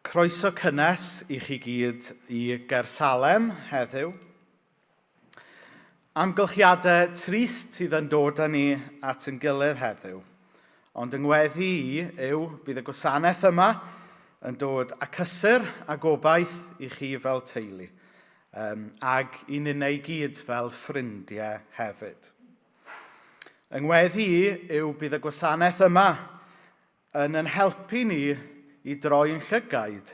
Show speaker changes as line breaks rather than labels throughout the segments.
Croeso cynnes i chi gyd i Gersalem heddiw. Amgylchiadau trist sydd yn dod â ni at yn gilydd heddiw, ond yng ngweddi i yw bydd y gwasanaeth yma yn dod â cysur a gobaith i chi fel teulu, um, ag i ninnau i gyd fel ffrindiau hefyd. Yng ngweddi i yw bydd y gwasanaeth yma yn ein helpu ni i droi'n llygaid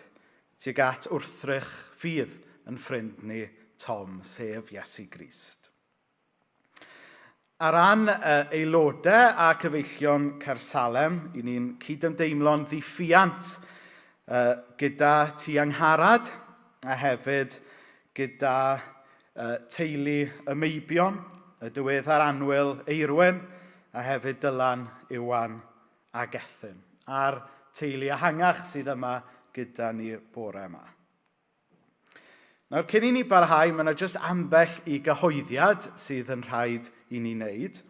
tuag at wrthrych ffydd yn ffrind ni Tom, sef Iesu Grist. Ar ran aelodau a cyfeillion Caersalem, i ni'n cydymdeimlo'n ddiffiant gyda ti Angharad a hefyd gyda teulu y meibion, y diweddar annwyl Eirwyn a hefyd Dylan, Iwan a Gethin, a'r teulu ehangach sydd yma gyda ni bore yma. Nawr, cyn i ni barhau, mae yna jyst ambell i gyhoeddiad sydd yn rhaid i ni wneud.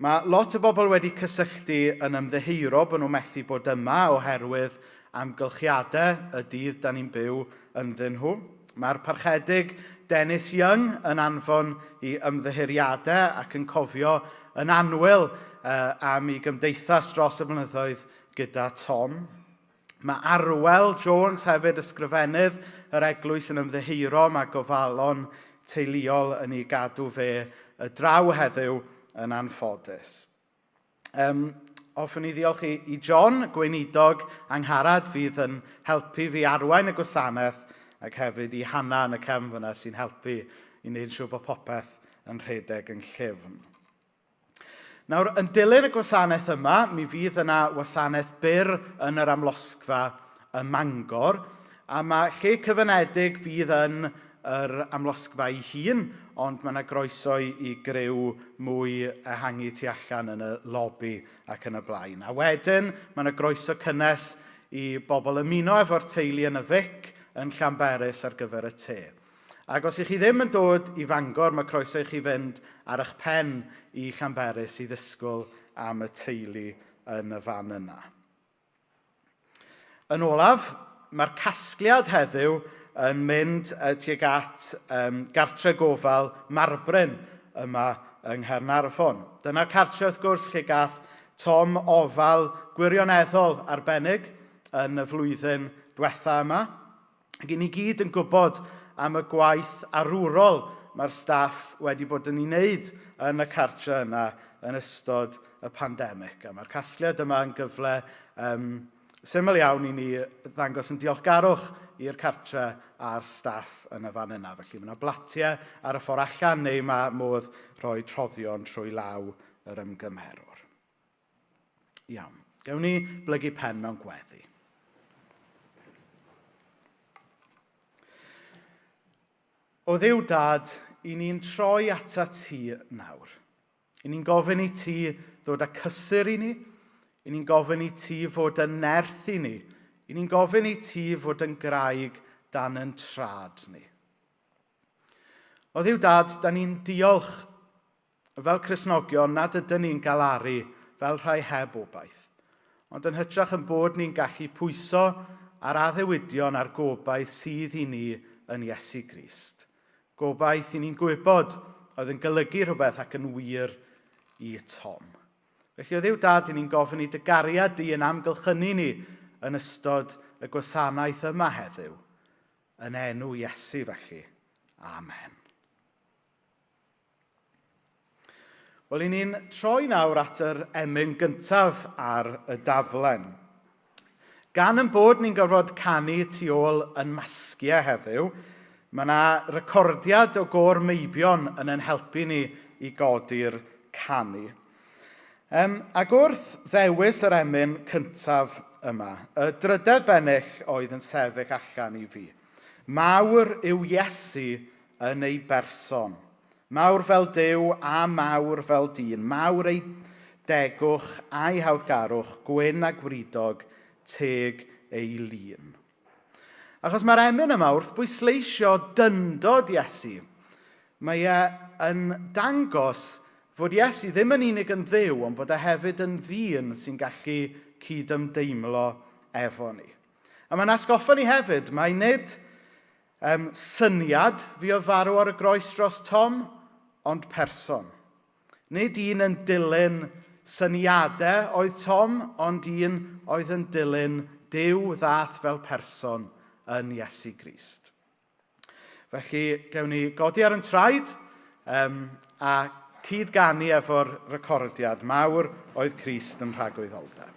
Mae lot o bobl wedi cysylltu yn ymddiheuro bod nhw methu bod yma oherwydd amgylchiadau y dydd da ni'n byw ynddyn nhw. Mae'r parchedig Dennis Young yn anfon i ymddiheuriadau ac yn cofio yn annwyl am ei gymdeithas dros y blynyddoedd gyda Tom. Mae Arwel Jones hefyd, ysgrifennydd yr eglwys yn ymddiheuro, mae gofalon teuluol yn ei gadw fe y draw heddiw yn anffodus. Um, hoffwn i ddiolch i, i John, gweinidog Angharad, fydd yn helpu fi arwain y gwasanaeth ac hefyd i Hannah yn y cefn fyna sy'n helpu i wneud yn siŵr bod popeth yn rhedeg yn llyfn. Nawr, yn dilyn y gwasanaeth yma, mi fydd yna wasanaeth byr yn yr amlosgfa ym Mangor, a mae lle cyfynedig fydd yn yr amlosgfa ei hun, ond mae yna groeso i, i griw mwy ehangu tu allan yn y lobi ac yn y blaen. A wedyn, mae yna groeso cynnes i bobl ymuno efo'r teulu yn y Fic yn Llanberis ar gyfer y te. Ac os ych chi ddim yn dod i Fangor, mae croeso i chi fynd ar eich pen i Llanberis i ddisgwyl am y teulu yn y fan yna. Yn olaf, mae'r casgliad heddiw yn mynd tuag at um, gartre gofal Marbryn yma yng Nghaernarfon. Dyna'r cartre wrth gwrs lle gath Tom ofal gwirioneddol arbennig yn y flwyddyn diwetha yma. Ac i ni gyd yn gwybod am y gwaith arwrol mae'r staff wedi bod yn ei wneud yn y cartre yna yn ystod y pandemig. A mae'r casgliad yma yn gyfle um, syml iawn i ni ddangos yn diolchgarwch i'r cartre a'r staff yn y fan yna. Felly mae yna blatiau ar y ffordd allan neu mae modd rhoi troddion trwy law yr ymgymerwr. Iawn. Gewn ni blygu pen mewn gweddi. O Dduw Dad, i ni'n troi ata ti nawr. I ni'n gofyn i ti ddod â cysur i ni. I ni'n gofyn i ti fod yn nerth i ni. I ni'n gofyn i ti fod yn graig dan yn trad ni. O Dduw Dad, da ni'n diolch fel Cristnogion nad ydyn ni'n galaru fel rhai heb obaith, ond yn hytrach yn bod ni'n gallu pwyso ar addewidion a'r gobaith sydd i ni yn Iesu Grist. Gobaith i ni'n gwybod oedd yn golygu rhywbeth ac yn wir i Tom. Felly o Dduw Dad, i ni'n gofyn i dy gariad di yn amgylchynu ni yn ystod y gwasanaeth yma heddiw. Yn enw Iesu felly. Amen. Wel, i ni'n troi nawr at yr emyn gyntaf ar y daflen. Gan yn bod ni'n gorfod canu tu ôl yn masgiau heddiw, mae yna recordiad o gôr meibion yn ein helpu ni i godi'r canu. Um, ac wrth ddewis yr emyn cyntaf yma, y drydedd bennill oedd yn sefyll allan i fi. Mawr yw Iesu yn ei berson. Mawr fel Duw a mawr fel dyn, mawr ei degwch a'i hawddgarwch, gwyn a gwridog, teg ei lun. Achos mae'r emyn yma wrth bwysleisio dyndod Iesu, mae e yn dangos fod Iesu ddim yn unig yn Dduw, ond bod e hefyd yn ddyn sy'n gallu cydymdeimlo efo ni. A mae'n atgoffa ni hefyd, mae nid um, syniad fuodd farw ar y groes dros Tom, ond person. Nid un yn dilyn syniadau oedd Tom, ond un oedd yn dilyn Duw ddath fel person yn Iesu Grist. Felly, gewn ni godi ar yn traed um, a cyd-ganu efo'r recordiad mawr oedd Crist yn rhagwyddoldeb.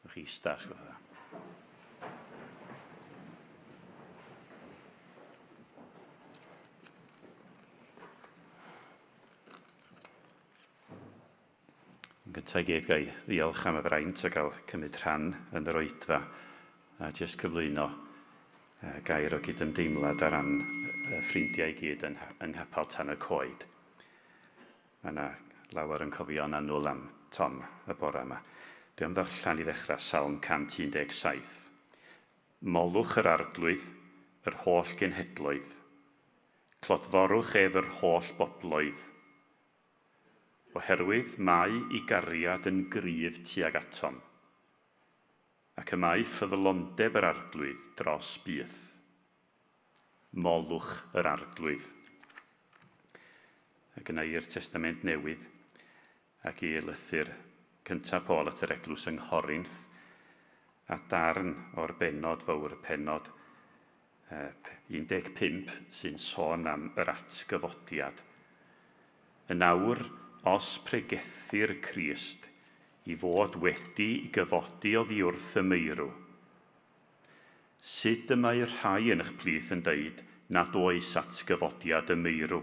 Ewch i ista, os gwelwch dda. Yn gyntaf i gyd, gai ddiolch am y fraint o gael cymryd rhan yn yr oedfa a jyst cyflwyno gair o gydymdeimlad ar ran y ffrindiau i gyd yng, yng Nghapel Tan y Coed. Mae yna lawer yn cofio'n annwyl am Tom y bore yma. Dwi am ddarllen i ddechrau Salm 117. Molwch yr Arglwydd, yr holl genhedloedd. Clodforwch ef yr holl bobloedd. Oherwydd mae i gariad yn gryf tuag atom, ac y mae ffyddlondeb yr Arglwydd dros byth. Molwch yr Arglwydd. Ac yna i'r Testament Newydd ac i lythyr cyntaf Paul at yr eglwys yng Nghorinth a darn o'r bennod fawr, pennod 15 sy'n sôn am yr atgyfodiad. Yn awr, os pregethir Crist i fod wedi i gyfodi oddi wrth y meirw, Sut y mae rhai yn eich plith yn deud nad oes atgyfodiad y meirw?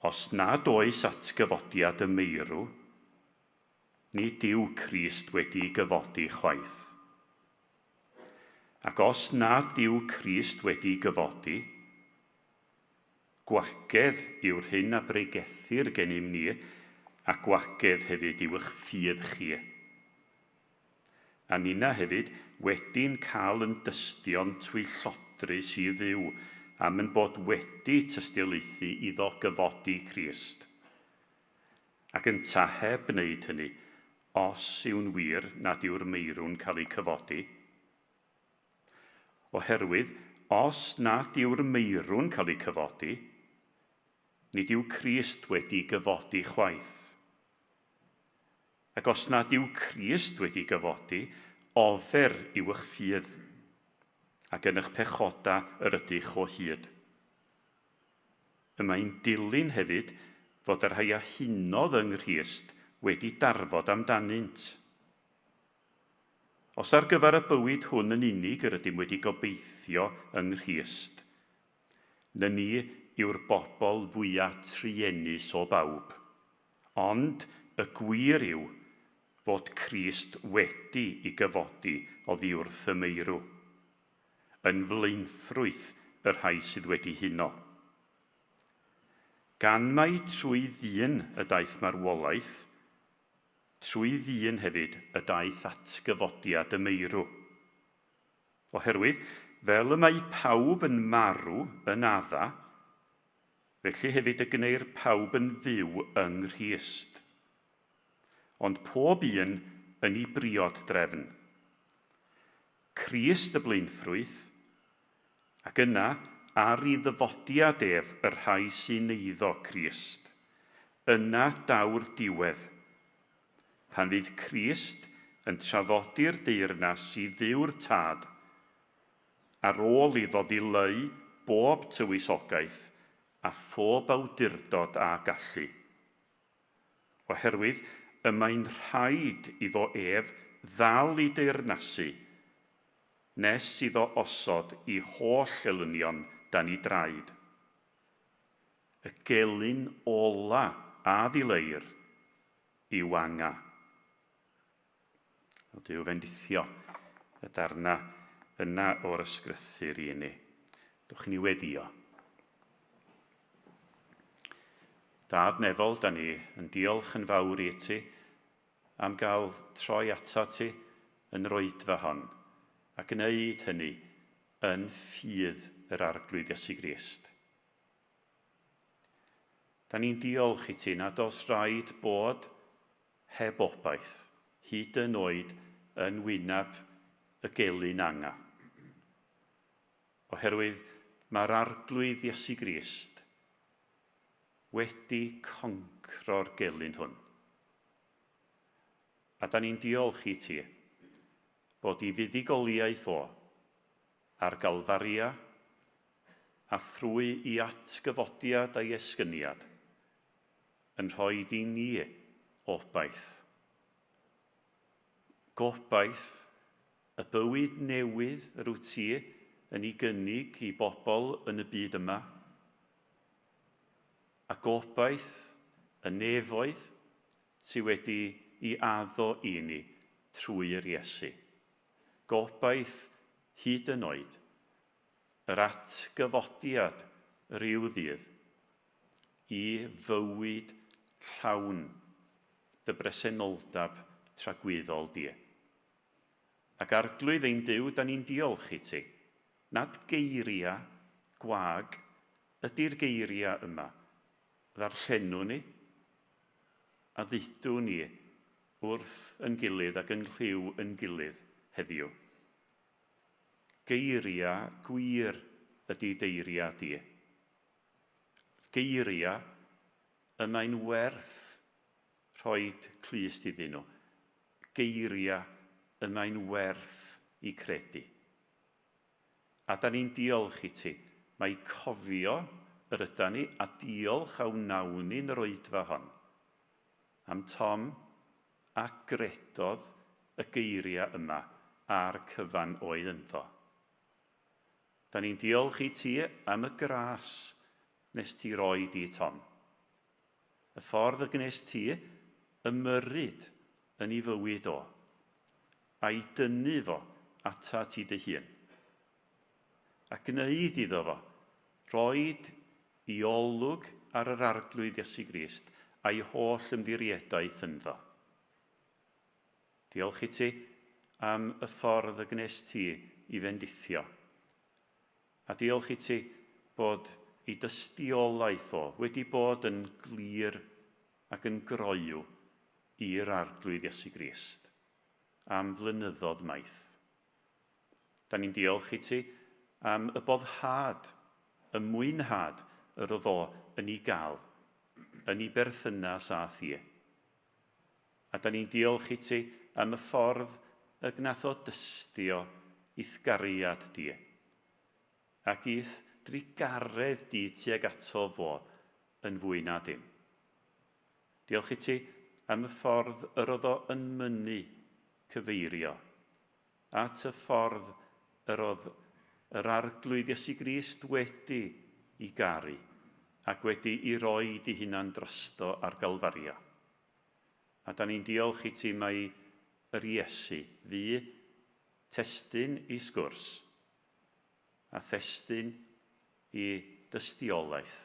Os nad oes atgyfodiad y meirw, nid yw Crist wedi'i gyfodi chwaith. Ac os nad yw Crist wedi'i gyfodi, gwagedd yw'r hyn a bregethir gennym ni, a gwagedd hefyd yw eich ffydd chi. A ninna hefyd wedi'n cael yn dystion twyllodrus i Dduw am yn bod wedi tystiolaethu iddo gyfodi Crist. Ac ynta heb wneud hynny, os yw'n wir nad yw'r meirw'n cael eu cyfodi. Oherwydd, os nad yw'r meirw'n cael eu cyfodi, nid yw Crist wedi gyfodi chwaith. Ac os nad yw Crist wedi gyfodi, ofer yw eich ffydd, ac yn eich pechodau yr ydych o hyd. Y mae'n dilyn hefyd fod y rhai a hunodd yng Nghrist wedi darfod amdanynt. Os ar gyfer y bywyd hwn yn unig yr ydym wedi gobeithio yng Nghrist, na ni yw'r bobl fwya' truenus o bawb. Ond y gwir yw fod Crist wedi i gyfodi oddi wrth y meirw, yn flaenffrwyth y rhai sydd wedi huno. Gan mai trwy ddyn y daeth marwolaeth, trwy ddyn hefyd y daeth atgyfodiad y meirw. Oherwydd, fel y mae pawb yn marw yn Adda, felly hefyd y gwneir pawb yn fyw yng Nghrist. Ond pob un yn ei briod drefn. Crist y blaenffrwyth, ac yna ar ei ddyfodiad ef y rhai sy'n eiddo Crist. Yna daw'r diwedd, pan fydd Crist yn traddodi'r deyrnas i Dduw'r Tad, ar ôl iddo ddileu bob tywysogaeth a phob awdurdod a gallu. Oherwydd y mae'n rhaid iddo ef ddal i deyrnasu nes iddo osod i holl elynion dan i draed. Y gelyn ola a ddileir yw anga. O Duw fendithio y darna yna o'r ysgrythur i ni. Dwch ni weddio. Dad nefol, da ni yn diolch yn fawr i ti am gael troi ato ti yn yr oedfa hon, a gwneud hynny yn ffydd yr Arglwydd Iesu Grist. Da ni'n diolch i ti nad oes rhaid bod heb obaith, hyd yn oed yn wyneb y gelyn anga. Oherwydd mae'r Arglwydd Iesu Grist wedi concro'r gelyn hwn. A da ni'n diolch i ti bod i fuddugoliaeth o ar Galfaria a thrwy i atgyfodiad a'i esgyniad yn rhoi i ni obaith. Gobaith y bywyd newydd yr wyt ti yn ei gynnig i bobl yn y byd yma, a gobaith y nefoedd sydd wedi i addo i ni trwy'r Iesu. Gobaith hyd yn oed yr atgyfodiad ryw ddydd i fywyd llawn dy bresenoldeb tragwyddol di. Ac Arglwydd ein Duw, da ni'n diolch i ti, nad geiriau gwag ydy'r geiriau yma, ddarllenwn ni a ddudwn ni wrth yn gilydd ac yng nghlyw yn gilydd heddiw. Geiriau gwir ydy deiriau di. Geiriau y mae'n werth rhoi clust iddyn nhw. Geiriau y mae'n werth i credu. A da ni'n diolch i ti. Mae cofio yr yda ni a diolch a wnawn ni'n yr oedfa hon. Am Tom a gredodd y geiriau yma a'r cyfan oedd ynddo. Da ni'n diolch i ti am y gras nes ti roi di, Tom. Y ffordd y gnes ti ymyrryd yn ei fywyd o, a'i dynnu fo ata ti dy hun. A gwneud iddo fo roid i olwg ar yr Arglwydd Iesu Grist a'i holl ymddiriedaeth ynddo. Diolch i ti am y ffordd y gwnes ti i fendithio. A diolch i ti bod ei dystiolaeth o wedi bod yn glir ac yn groyw i'r Arglwydd Iesu Grist am flynyddoedd maith. Da ni'n diolch i ti am y boddhad, y mwynhad yr oedd o yn ei gael yn ei berthynas â thi. A da ni'n diolch i ti am y ffordd y gnath o dystio i'th gariad di, ac i'th drugaredd di tuag ato fo yn fwy na dim. Diolch i ti am y ffordd yr oedd o yn mynnu cyfeirio at y ffordd yr oedd yr Arglwydd Iesu Grist wedi i garu ac wedi i roi di hunan drosto ar Galfaria. A da ni'n diolch i ti mai yr Iesu fu testun i sgwrs a thestun i dystiolaeth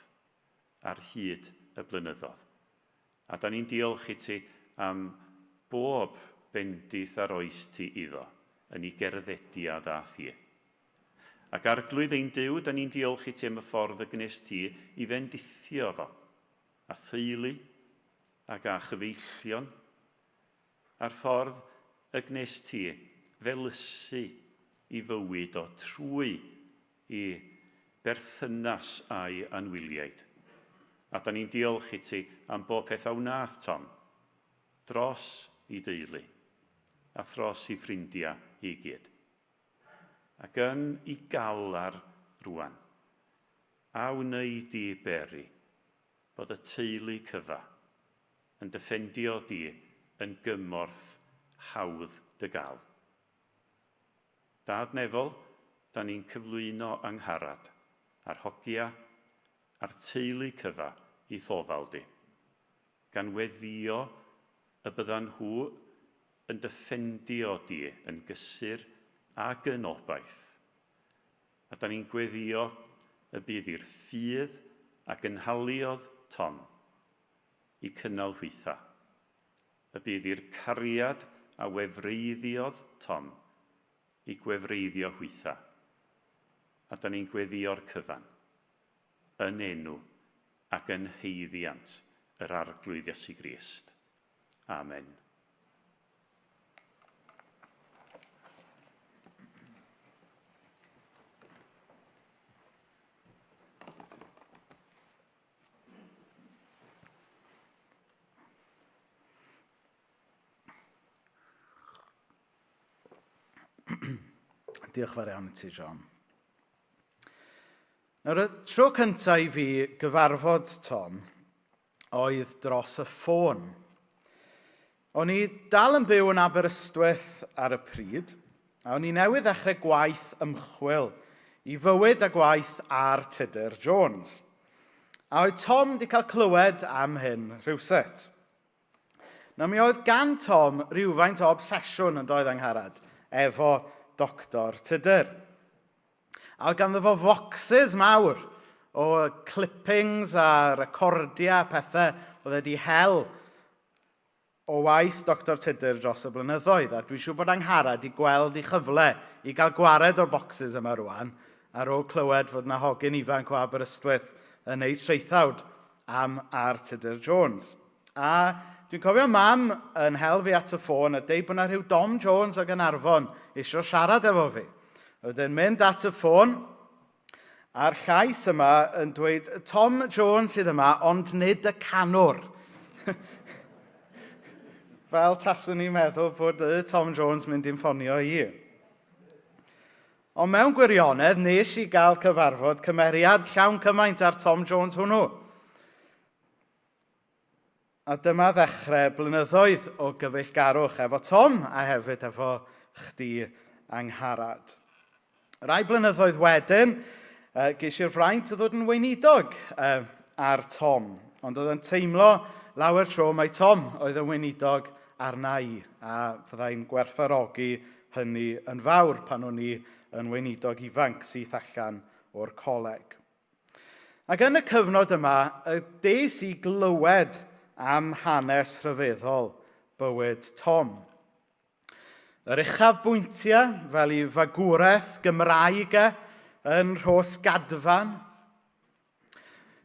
ar hyd y blynyddodd. A da ni'n diolch i ti am bob bendith a roes ti iddo yn ei gerddediad â thi. Ac Arglwydd ein Duw, da ni'n diolch i ti am y ffordd y gwnes ti i fendithio fo, a theulu, ac â chyfeillion, a'r ffordd y gwnes ti felysu i fywyd o trwy i berthynas â'i anwyliaid. A da ni'n diolch i ti am bob peth a wnaeth Tom dros i deulu a thros i ffrindiau i gyd. Ac yn i galar rwan, a wnei di beri bod y teulu cyfa yn dy ffendio di yn gymorth hawdd dy gael. Dad Nefol, da ni'n cyflwyno Angharad, a'r hogia, a'r teulu cyfa i'th ofal di, gan weddïo y byddan nhw yn dy ffendio di yn gysur ac yn obaith. A da ni'n gweddïo y bydd i'r ffydd a gynhaliodd Tom i cynnal hwytha. Y bydd i'r cariad a wefreiddiodd Tom i gwefreiddio hwytha. A da ni'n gweddïo'r cyfan, yn enw ac yn haeddiant yr Arglwydd Iesu Grist. Amen.
Diolch fawr iawn i ti, John. Nawr, y tro cyntaf i fi gyfarfod Tom oedd dros y ffôn. O'n i dal yn byw yn Aberystwyth ar y pryd, a o'n i newydd ddechrau gwaith ymchwil i fywyd a gwaith ar Tudur Jones. A oedd Tom wedi cael clywed am hyn rhywsut. Nawr mi oedd gan Tom rhywfaint o obsesiwn yn doedd Angharad efo Doctor Tudur. A oedd ganddo fo focsys mawr o clippings a recordiau a pethau oedd e wedi hel o waith Doctor Tudur dros y blynyddoedd. A dwi'n siŵr bod Angharad wedi gweld ei chyfle i gael gwared o'r bocsys yma rwan ar ôl clywed fod yna hogyn ifanc o Aberystwyth yn neud traethawd am R. Tudur Jones. A dwi'n cofio mam yn hel fi at y ffôn a deud bod yna rhyw Dom Jones o Gaernarfon eisiau siarad efo fi. Wedyn mynd at y ffôn, A'r llais yma yn dweud, Tom Jones sydd yma, ond nid y canwr. Fel taswn i'n meddwl bod y Tom Jones mynd i'n ffonio i. Ond mewn gwirionedd, nes i gael cyfarfod cymeriad llawn cymaint ar Tom Jones hwnnw. A dyma ddechrau blynyddoedd o gyfeillgarwch efo Tom a hefyd efo chdi Angharad. Rai blynyddoedd wedyn, ges i'r fraint o ddod yn weinidog ar Tom, ond oedd yn teimlo lawer tro mai Tom oedd yn weinidog arna i, a fyddai'n gwerthfawrogi hynny yn fawr pan o'n i yn weinidog ifanc syth allan o'r coleg. Ac yn y cyfnod yma, y des i glywed am hanes rhyfeddol bywyd Tom. Yr uchaf bwyntiau, fel i fagwraeth Gymraeg e yn Rhos Gadfan.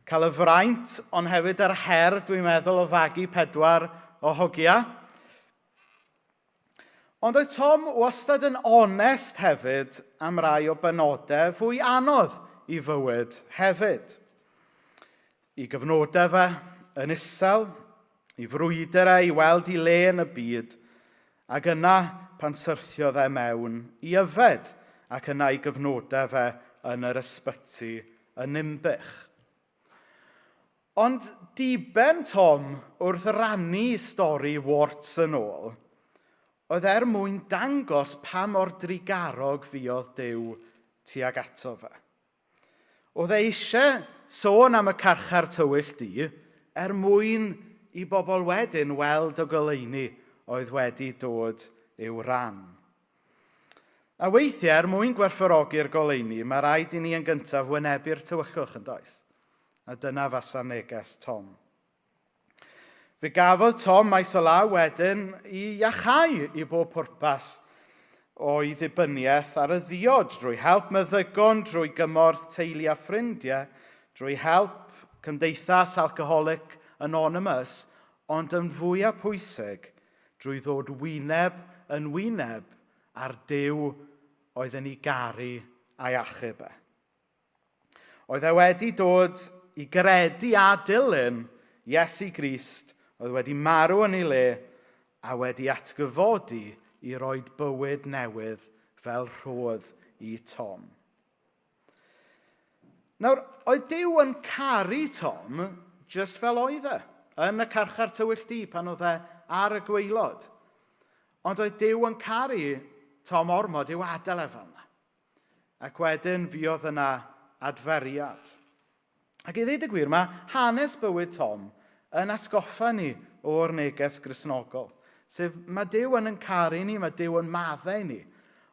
Cael y fraint, ond hefyd yr her, dwi'n meddwl, o fagu pedwar o hogia. Ond oedd Tom wastad yn onest hefyd am rai o benodau fwy anodd i fywyd hefyd. I gyfnodau fe yn isel, i frwydr e i weld i le yn y byd, ac yna pan syrthiodd e mewn i yfed, ac yna i gyfnodau fe yn yr ysbyty yn Ninbych. Ond diben Tom wrth rannu stori warts yn ôl oedd er mwyn dangos pa mor drugarog fuodd Duw tuag ato fe. Oedd e eisiau sôn am y carchar tywyll du er mwyn i bobl wedyn weld y goleuni oedd wedi dod i'w ran. A weithiau, er mwyn gwerthfawrogi'r goleuni, mae rhaid i ni yn gyntaf wynebu'r tywyllwch yn does? A dyna fasa neges Tom. Fe gafodd Tom maes o law wedyn i iachau i bob pwrpas o'i ddibyniaeth ar y ddiod drwy help meddygon, drwy gymorth teulu a ffrindiau, drwy help Cymdeithas Alcoholic Anonymous, ond yn fwyaf pwysig, drwy ddod wyneb yn wyneb â'r Duw oedd yn ei garu a'i achub e. Oedd e wedi dod i gredu a dilyn Iesu Grist oedd wedi marw yn ei le a wedi atgyfodi i roi bywyd newydd fel rhodd i Tom. Nawr, oedd Duw yn caru Tom just fel oedd e, yn y carchar tywyll du pan oedd e ar y gwaelod. Ond oedd Duw yn caru Tom ormod i'w adael e fel yna. Ac wedyn fuodd yna adferiad. Ac i ddweud y gwir, mae hanes bywyd Tom yn atgoffa ni o'r neges Gristnogol. Sef mae Duw yn yn caru ni, mae Duw yn maddau ni,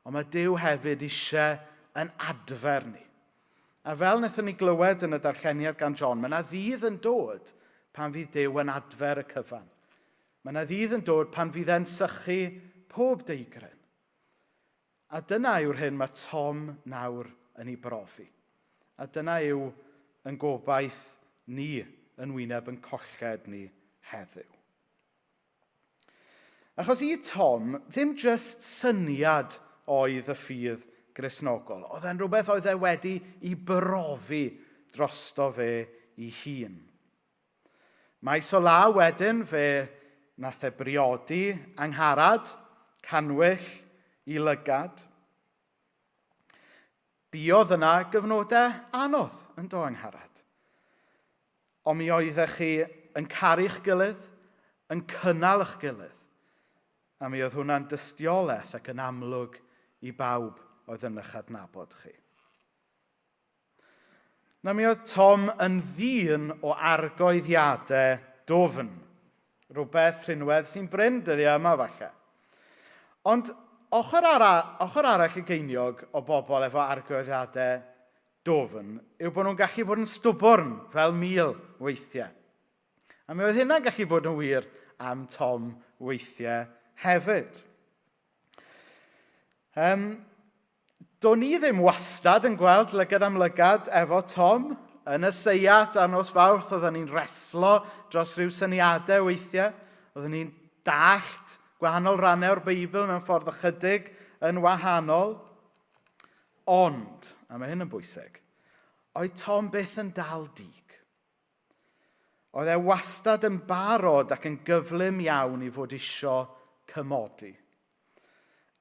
ond mae Duw hefyd eisiau yn adfer ni. A fel wnaethon ni glywed yn y darlleniad gan John, mae yna ddydd yn dod pan fydd Duw yn adfer y cyfan. Mae yna ddydd yn dod pan fydd e'n sychu pob deigryn. A dyna yw'r hyn mae Tom nawr yn ei brofi. A dyna yw yn gobaith ni yn wyneb yn colled ni heddiw. Achos i Tom, ddim jyst syniad oedd y ffydd Gristnogol. Oedd e'n rhywbeth oedd e wedi i brofi drosto fe i hun. Maes o law wedyn fe nath e briodi Angharad, cannwyll i lygad. Buodd yna gyfnodau anodd yn do Angharad. Ond mi oeddech chi yn caru'ch gilydd, yn cynnal eich gilydd. A mi oedd hwnna'n dystiolaeth ac yn amlwg i bawb oedd yn eich adnabod chi. Na mi oedd Tom yn ddyn o argoeddiadau dwfn. Rhywbeth rhinwedd sy'n brin dyddiau yma falle. Ond ochr, ara, ochr arall y geiniog o bobl efo argoeddiadau dwfn yw bod nhw'n gallu bod yn stwbwrn fel mul weithiau. A mi oedd hynna'n gallu bod yn wir am Tom weithiau hefyd. Do'n i ddim wastad yn gweld lygad am lygad efo Tom. Yn y seiat ar nos Fawrth oedden ni'n reslo dros rhyw syniadau weithiau. Oedden ni'n dallt gwahanol rannau o'r Beibl mewn ffordd ychydig yn wahanol. Ond, a mae hyn yn bwysig, oedd Tom byth yn dal dig. Oedd e wastad yn barod ac yn gyflym iawn i fod isio cymodi.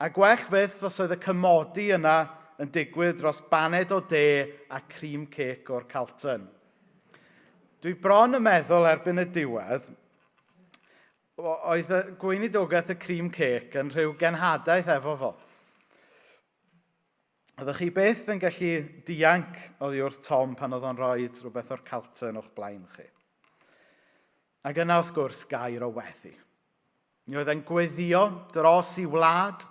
A gwell fyth os oedd y cymodi yna yn digwydd dros baned o de a cream cake o'r Carlton. Dwi bron yn meddwl erbyn y diwedd, oedd y gweinidogaeth y cream cake yn rhyw genhadaeth efo fo. Oeddech chi byth yn gallu dianc oddi wrth Tom pan oedd o'n rhoi rhywbeth o'r Carlton o'ch blaen chi. Ac yna wrth gwrs gair o weddi. Mi oedd e'n gweddio dros i wlad,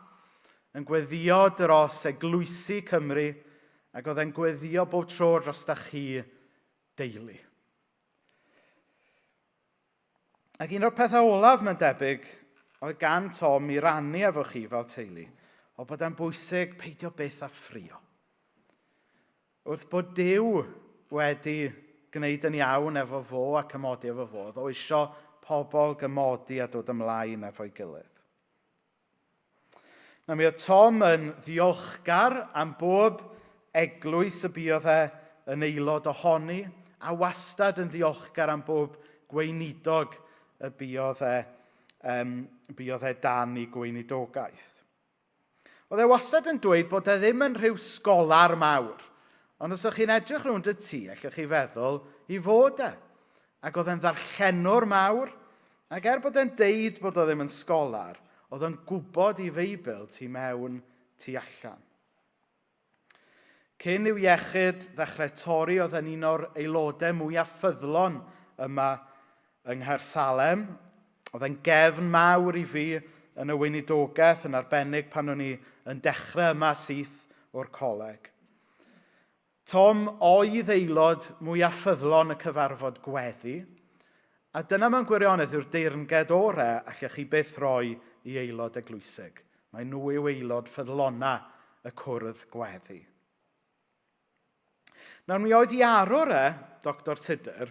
yn gweddio dros eglwysi Cymru, ac oedd e'n gweddio bob tro dros da chi deulu. Ac un o'r pethau olaf mae'n debyg oedd gan Tom i rannu efo chi fel teulu, oedd bod e'n bwysig peidio byth â ffrio. Wrth bod Duw wedi gwneud yn iawn efo fo a cymodi efo fo. Oedd o isio pobl gymodi a dod ymlaen efo'i gilydd. Na mi oedd Tom yn ddiolchgar am bob eglwys y buodd e yn aelod ohoni, a wastad yn ddiolchgar am bob gweinidog y buodd e, um, buodd e dan ei gweinidogaeth. Oedd e wastad yn dweud bod e ddim yn rhyw sgolar mawr, ond os ydych chi'n edrych rownd y tŷ, allwch chi feddwl i fod e. Ac oedd e'n ddarllenwr mawr, ac er bod e'n deud bod o ddim yn sgolar, oedd o'n gwybod i Feibl tu mewn, tu allan. Cyn i'w iechyd ddechrau torri, oedd e'n un o'r aelodau mwyaf ffyddlon yma yng Nghaersalem. Oedd e'n gefn mawr i fi yn y weinidogaeth, yn arbennig pan o'n i yn dechrau yma syth o'r coleg. Tom oedd aelod mwyaf ffyddlon y cyfarfod gweddi, a dyna mewn gwirionedd yw'r deyrnged orau allech chi byth roi i aelod eglwysig. Mae nhw yw aelod ffyddlona y cwrdd gweddi. Nawr mi oedd i arwr e, Dr Tudur,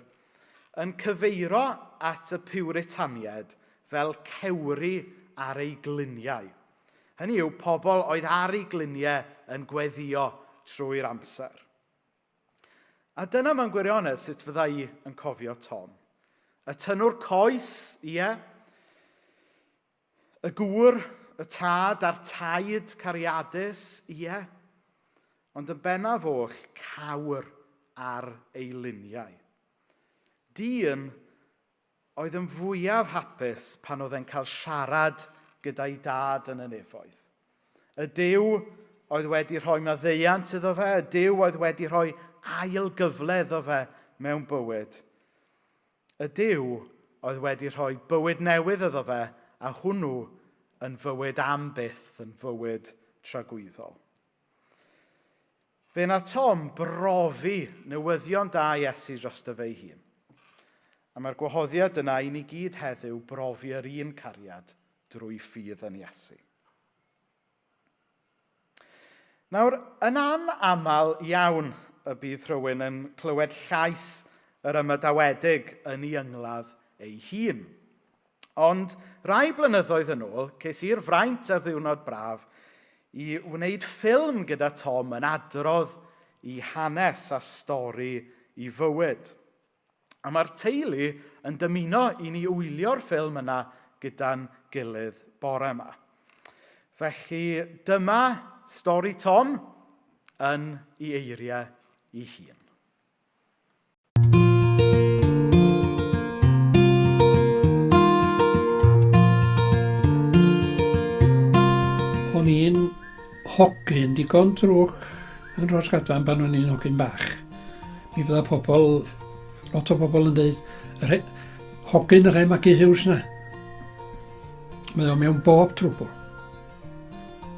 yn cyfeiro at y Piwritaniaid fel cewri ar eu gliniau. Hynny yw, pobl oedd ar eu gliniau yn gweddïo trwy'r amser. A dyna mewn gwirionedd sut fydda i yn cofio Tom. Y tynnwr coes, ie. Y gŵr, y tad a'r taid cariadus, ie. Ond yn bennaf oll, cawr ar ei luniau. Dyn oedd yn fwyaf hapus pan oedd e'n cael siarad gyda'i dad yn y nefoedd. Y Duw oedd wedi rhoi maddeuant iddo fe, y Duw oedd wedi rhoi ail gyfle iddo fe mewn bywyd. Y Duw oedd wedi rhoi bywyd newydd iddo fe, a hwnnw yn fywyd am byth, yn fywyd tragwyddol. Fe wnaeth Tom brofi newyddion da Iesu drosto fe ei hun. A mae'r gwahoddiad yna i ni gyd heddiw brofi yr un cariad drwy ffydd yn Iesu. Nawr, yn anaml iawn y bydd rhywun yn clywed llais yr ymadawedig yn ei yngladd ei hun. Ond rai blynyddoedd yn ôl, ces i'r fraint ar ddiwrnod braf i wneud ffilm gyda Tom yn adrodd i hanes a stori i fywyd. A mae'r teulu yn dymuno i ni wylio'r ffilm yna gyda'n gilydd bore yma. Felly dyma stori Tom yn ei eiriau ei hun.
O'n i'n hogyn digon drwg yn Rhosgadfan pan o'n i'n hogyn bach. Mi fydda pobl, lot o bobl yn dweud, yr he, hogyn yr hen Maggie Hughes na. Mae o mewn bob trwbl.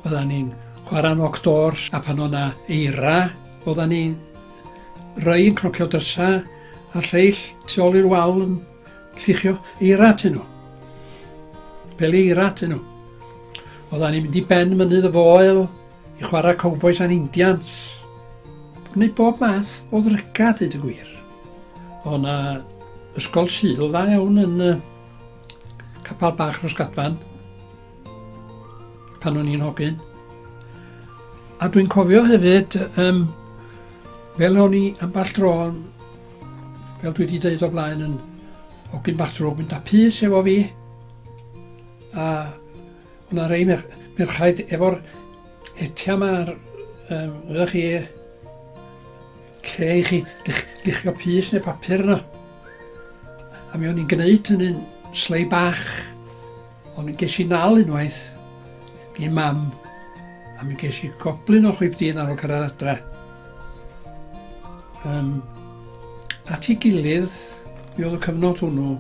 Fydda ni'n chwarae knock doors a pan o'na eira, oedda ni'n rei yn cnocio drysa a lleill tu ôl i'r wal yn lluchio eira atyn nhw. Fel eira atyn nhw. Oedda ni'n mynd i ben mynydd y foel, i chwarae Cowboys and Indians. Gwneud bob math o ddryga, dweud y gwir. O na ysgol Sul dda iawn yn uh, capel bach Rhosgadfan pan o'n i'n hogyn. A dwi'n cofio hefyd, um, fel o'n i ambell dro, fel dwi wedi dweud o blaen, yn hogyn bach drwg, mynd â pys efo fi, a O' 'na rei merch- merchaid efo'r hetia 'ma ar yym wyddoch chi lle i chi lich- luchio pys neu papur yno. A mi o'n i'n gneud hynny'n slei bach. Ond mi ges i nal unwaith gin mam a mi ges i goblyn o chwip dyn ar ôl cyrraedd adre. Um, at ei gilydd, mi oedd y cyfnod hwnnw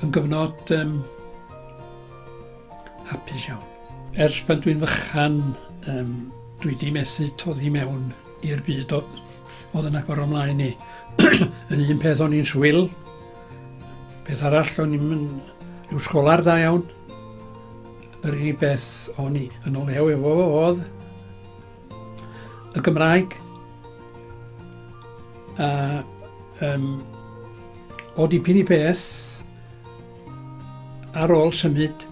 yn gyfnod um, hapus iawn. Ers pan dwi'n fychan, um, dwi wedi methu toddi mewn i'r byd o, oedd yn agor ymlaen i. yn un peth o'n i'n swil, peth arall o'n i'n rhyw sgolar da iawn. Yr unig beth o'n i yn olew efo fo oedd y Gymraeg. A um, o dipyn i beth, ar ôl symud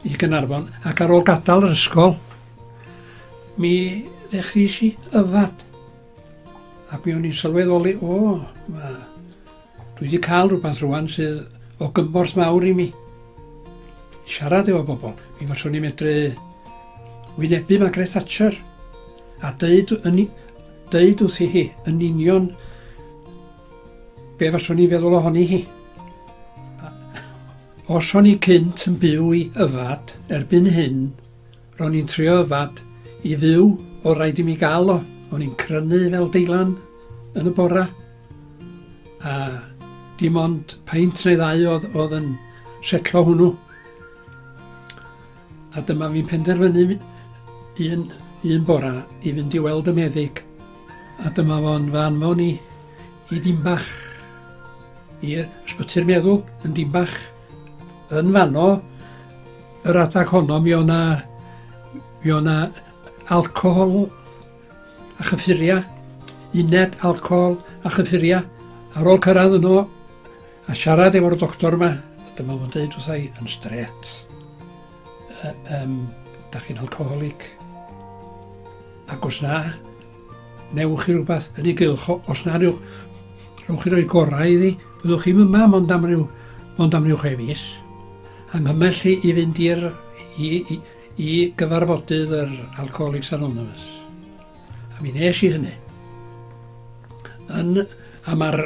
i Gynarfon ac ar ôl gadael yr ysgol, mi ddechreuais i yfad. Ac mi o'n i'n sylweddoli, o, ma, dwi wedi cael rhywbeth rwan sydd o gymorth mawr i mi. Siarad efo bobl. Mi faswn i'n medru wynebu Margaret Thatcher a deud, yn, deud wrthi hi yn union be faswn i'n feddwl ohoni hi. Os o'n i cynt yn byw i yfad, erbyn hyn, ro'n i'n trio yfad i fyw, o raid i mi gael o. O'n i'n crynu fel deilan yn y bora. A dim ond peint neu ddau oedd, oedd yn setlo hwnnw. A dyma fi'n penderfynu un, un bora i fynd i weld y meddyg. A dyma fo'n fy anfon i i Dinbach, i ysbyty'r meddwl yn Dinbach. Yn fanno, yr adag honno, mi o'na, mi o'na alcohol a chyffuria, uned alcohol a chyffuria. Ar ôl cyrraedd yno a siarad efo'r doctor yma, dyma fo'n dweud wrtha i yn stret, um, da chi'n alcoholig. Ac os na, Newch chi rhywbeth yn ei gylch, os na rhywch, rhowch chi roi gorau iddi, byddwch chi'm yma mond am ryw, mond am ryw chwe mis. Anghymell i, i fynd i'r, i, i, i gyfarfodydd yr Alcoholics Anonymous. A mi nes i hynny. Yn, a mae'r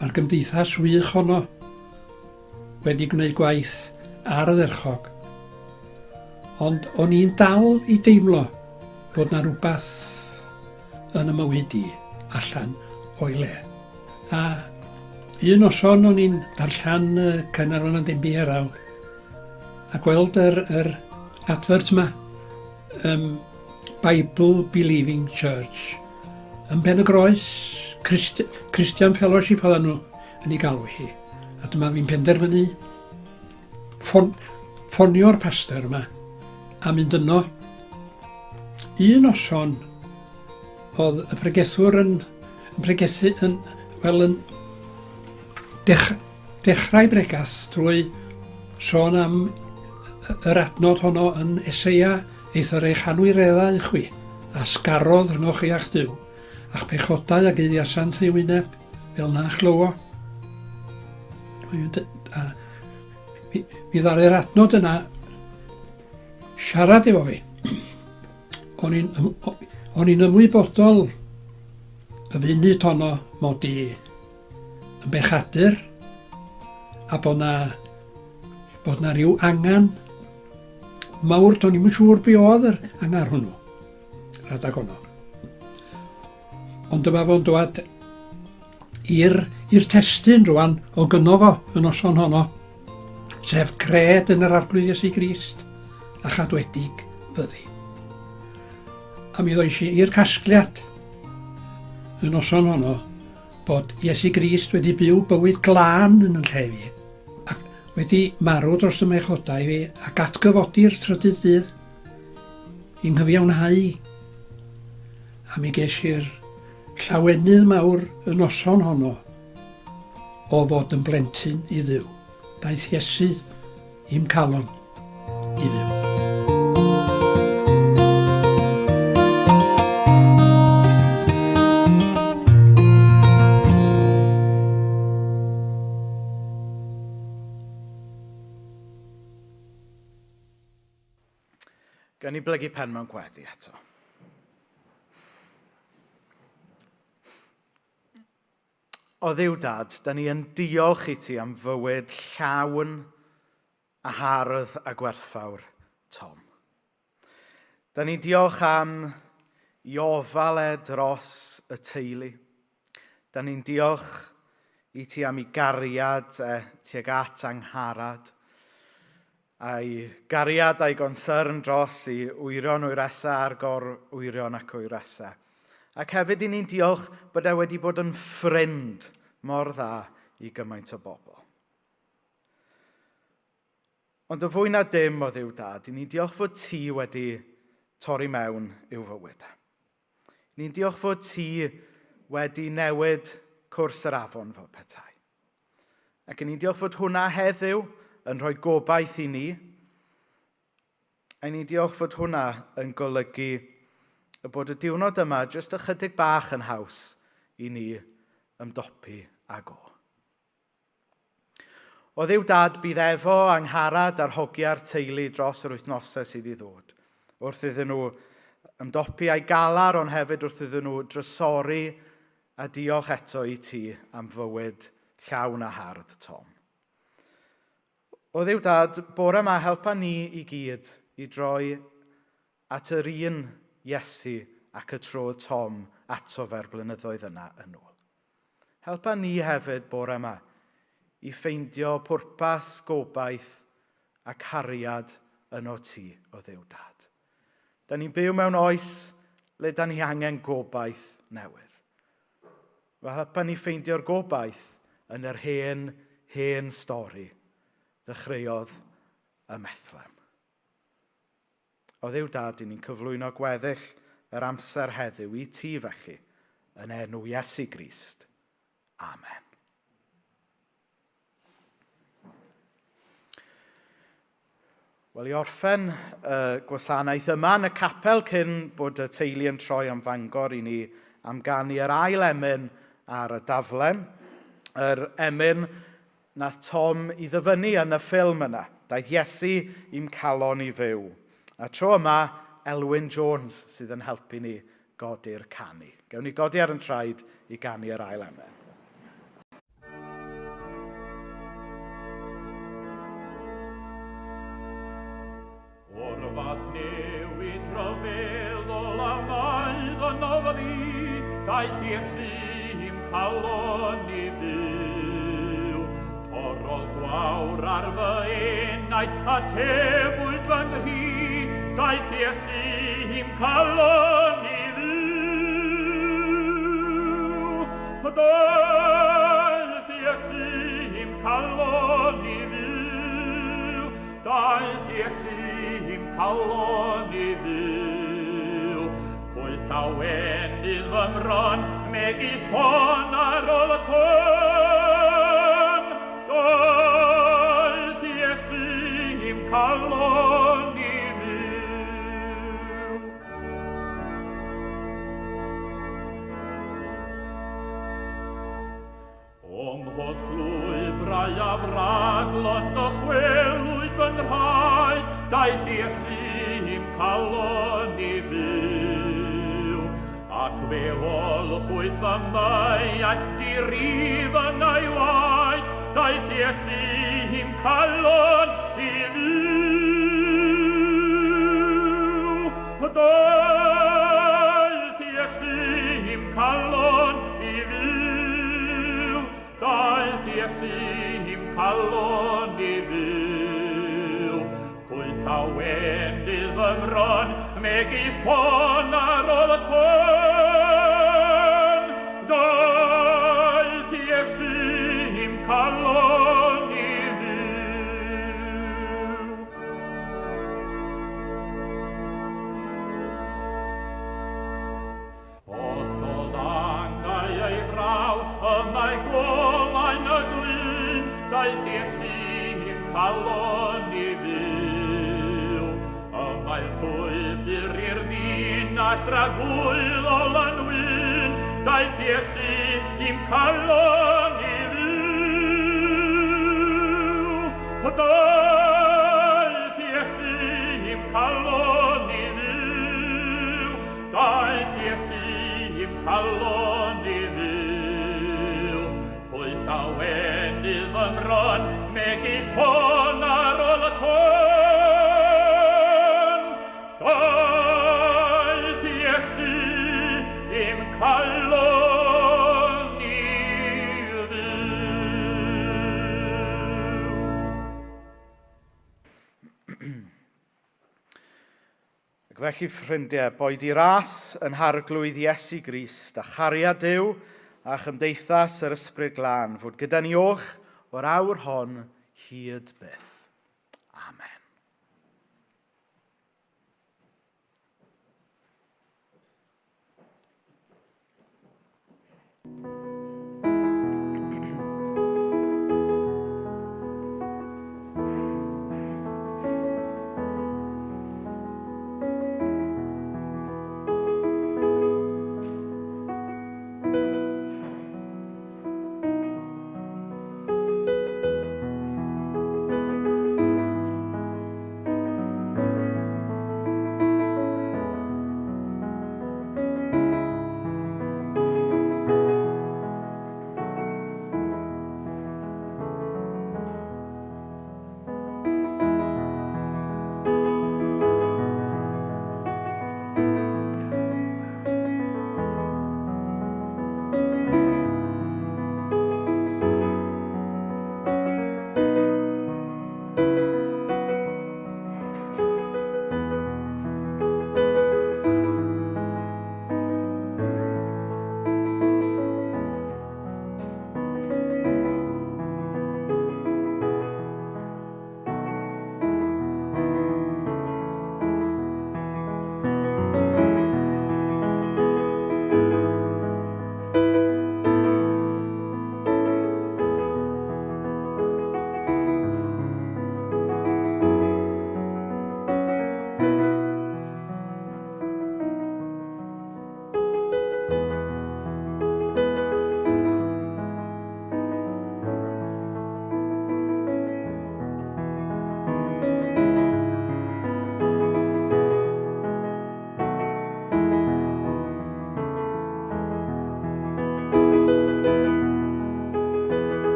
mae gymdeithas wych honno wedi gwneud gwaith ardderchog. Ond o'n i'n dal i deimlo bod 'na rywbeth yn y mywyd i allan o'i le. A un noson o'n i'n darllen y Caernarfon and Denbigh Herald a gweld yr, yr advert yma, um, Bible Believing Church, yn Pen y Groes, Christ, Christian Fellowship oedden nhw yn ei galw hi. A dyma fi'n penderfynu ffon, ffonio'r pastor yma a mynd yno. Un noson oedd y pregethwr yn, yn pregethu yn, wel yn dech, dechrau bregath drwy sôn am yr adnod honno yn Eseia, eithr eich anwireddau chwi, a sgarodd rhyngoch chi a'ch Duw, a'ch pechodau a guddiasant ei wyneb, fel na chlywo. A mi, mi ddaru'r adnod yna siarad efo fi. O'n i'n o'n i'n ymwybodol y funud honno mod i yn bechadur a bod na, bod na ryw angen mawr, do'n i'm yn siŵr be oedd yr angen hwnnw, yr adag honno. Ond dyma fo'n dwad i'r, i'r testun rwan o gynno fo y noson honno, sef cred yn yr Arglwydd Iesu Grist a chadwedig fyddi. A mi ddois i i'r casgliad y noson honno bod Iesu Grist wedi byw bywyd glân yn yn lle fi ac wedi marw dros y mechodau fi ac atgyfodi'r trydydd dydd i nghyfiawnhau i. A mi ges i'r llawenydd mawr y noson honno o fod yn blentyn i Dduw. Daeth Iesu i'm calon i fyw.
Gawn ni blygu pen mewn gweddi eto. O Dduw Dad, da ni yn diolch i ti am fywyd llawn a hardd a gwerthfawr Tom. Da ni'n diolch am i ofal e dros y teulu. Da ni'n diolch i ti am ei gariad e tuag at angharad, a'i gariad a'i gonsyrn dros i wyrion wyresau a'r gor-wyrion ac wyresau. Ac hefyd i ni'n diolch bod e wedi bod yn ffrind mor dda i gymaint o bobl. Ond yn fwy na dim o Dduw Dad, i ni'n diolch fod ti wedi torri mewn i'w fywyd e. Ni'n diolch fod ti wedi newid cwrs yr afon fel petai. Ac yn ni'n diolch fod hwnna heddiw yn rhoi gobaith i ni. A ni'n diolch fod hwnna yn golygu y bod y diwrnod yma jyst ychydig bach yn haws i ni ymdopi ag o. O Dduw Dad, bydd efo Angharad a'r hogiau'r teulu dros yr wythnosau sydd i ddod. Wrth iddyn nhw ymdopi a'i galar, ond hefyd wrth iddyn nhw drysori a diolch eto i ti am fywyd llawn a hardd Tom. O Dduw Dad, bore yma helpa ni i gyd i droi at yr un Iesu ac y trodd Tom ato fe'r blynyddoedd yna yn ôl. Helpa ni hefyd bore yma i ffeindio pwrpas, gobaith a cariad yno ti o Dduw Dad. Da ni'n byw mewn oes le da ni angen gobaith newydd. Wel, helpa ni ffeindio'r gobaith yn yr hen, hen stori ddechreuodd ym Methlem. O Dduw Dad, i ni'n cyflwyno gweddill yr amser heddiw i ti felly, yn enw Iesu Grist. Amen. Wel, i orffen y gwasanaeth yma yn y capel cyn bod y teulu yn troi am Fangor i ni am ganu yr ail emyn ar y daflen. Yr emyn nath Tom i ddyfynnu yn y ffilm yna. Daeth Iesu i'm calon i fyw. A tro yma, Elwyn Jones sydd yn helpu ni godi'r canu. Gewn ni godi ar yn traed i ganu yr ail emyn.
O'r fath newid rhyfeddol a wnaed ynof fi, daeth Iesu i'm calon i fyw. Torrodd gwawr ar fy enaid a tebwyd fy nghri, daeth Iesu i'm calon i fyw. Daeth Iesu i'm calon i fyw. Daeth Iesu i'm calon i fyw. Pwy llawenydd fy mron, megis ton ar ôl y tân. Daeth Iesu i'm calon i fyw. O'm holl lwybrau a fraglon dychwelwyd fy nhraed, daeth Iesu i'm calon i fyw. Ac fe olchwyd fy meiau, dirif yn ei waed, daeth Iesu i'm calon i fyw. Daeth Iesu i'm calon i fyw. Daeth Iesu i'm calon i fyw. Pwy llawenydd fy mron, megis ton ar ôl y tân. Daeth Iesu i'm calon i fyw. Hollol angau ei fraw, y mae golau'n y glyn, daeth Iesu i'm calon i fyw. Y mae'r llwybr i'r ddinas dragwyddol yn wyn, daeth Iesu i'm calon i fyw. Daeth Iesu i'm calon i fyw. Daeth Iesu i'm calon i fyw. Pwy llawenydd fy mron, megis ton ar ôl y tân. Daeth Iesu i'm calon i fyw.
Ac felly, ffrindiau, boed i ras yn harglwydd Iesu Grist a chariad Duw a chymdeithas yr Ysbryd Glân fod gyda ni oll o'r awr hon hyd byth. Amen.